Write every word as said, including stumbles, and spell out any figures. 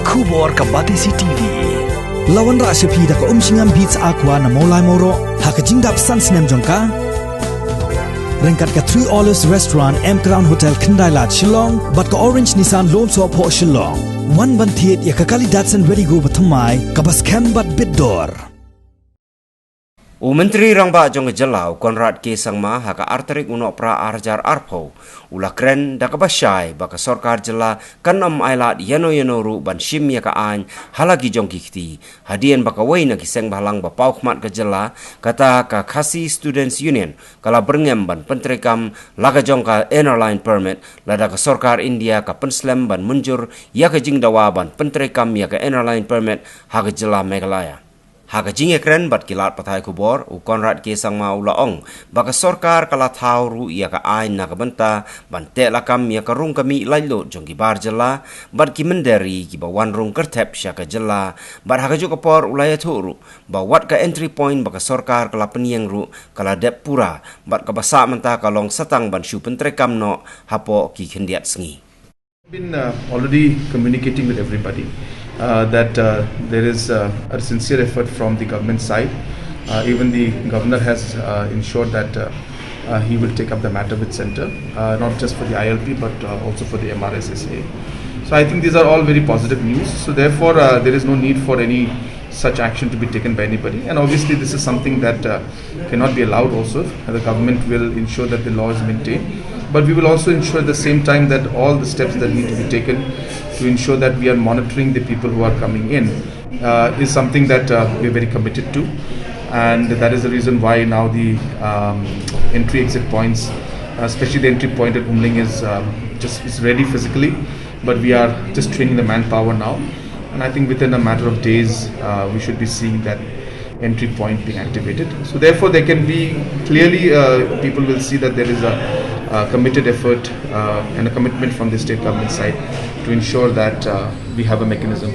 Khubor ka Batesi T V. La wanrah sha phi da ka Umshngam Beats Aqua na Mawlai Mawroh ha ka jingdap san snem jong ka. Ryngkat ka Three Olives Restaurant, M Crown Hotel, Khyndai Lad, Shillong bad ka Orange Nissan Lone Soh Phoh, Shillong. Wan ban thied ïa ka kali Datsun Redi-GO bathymmai kaba skhem bad bit dor. U Myntri Rangbah jong ka jylla, u Conrad K Sangma, ha ka ar tarik u Nohprah ar hajar arphew, u la kren da kaba shai ba ka sorkar jylla kan ym ailad ïano ïano ruh ban shim ïa ka aiñ ha la ki jong ki kti, hadien ba kawei na ki seng bhalang ba paw khmat ka jylla, kata ka Khasi Students Union, ka la byrngem ban pyntreikam la ka jong ka Inner Line Permit, lada ka sorkar India ka pynslem ban mynjur ïa ka jingdawa ban pyntreikam ïa ka Inner Line Permit ha ka jylla Meghalaya. Ha ka jingïakren bad ki lad pathai khubor, u Conrad K Sangma u la ong ba ka sorkar ka la thaw ruh ïa ka aiñ na ka bynta ban teh lakam ïa ka rung ka mih laitluid jong ki bar jylla bad ki mynder ri kiba wan rung kyrthep sha ka jylla, bad ha kajuh ka por u la ïathuh ruh ba wat ka entry point ba ka sorkar ka la pynïeng ruh ka la dep pura, bad kaba sah mynta ka long sa tang ban shu pyntreikam noh hapoh ki khyndiat sngi. Been uh, already communicating with everybody uh, that uh, there is uh, a sincere effort from the government side. Uh, even the governor has uh, ensured that uh, uh, he will take up the matter with center, uh, not just for the I L P but uh, also for the M R S S A. So I think these are all very positive news. So therefore, uh, there is no need for any such action to be taken by anybody. And obviously, this is something that uh, cannot be allowed also. The government will ensure that the law is maintained. But we will also ensure at the same time that all the steps that need to be taken to ensure that we are monitoring the people who are coming in uh, is something that uh, we're very committed to. And that is the reason why now the um, entry exit points, uh, especially the entry point at Umling, is um, just is ready physically. But we are just training the manpower now. And I think within a matter of days, uh, we should be seeing that entry point being activated. So therefore, there can be clearly uh, people will see that there is a, a committed effort uh, and a commitment from the state government side to ensure that uh, we have a mechanism.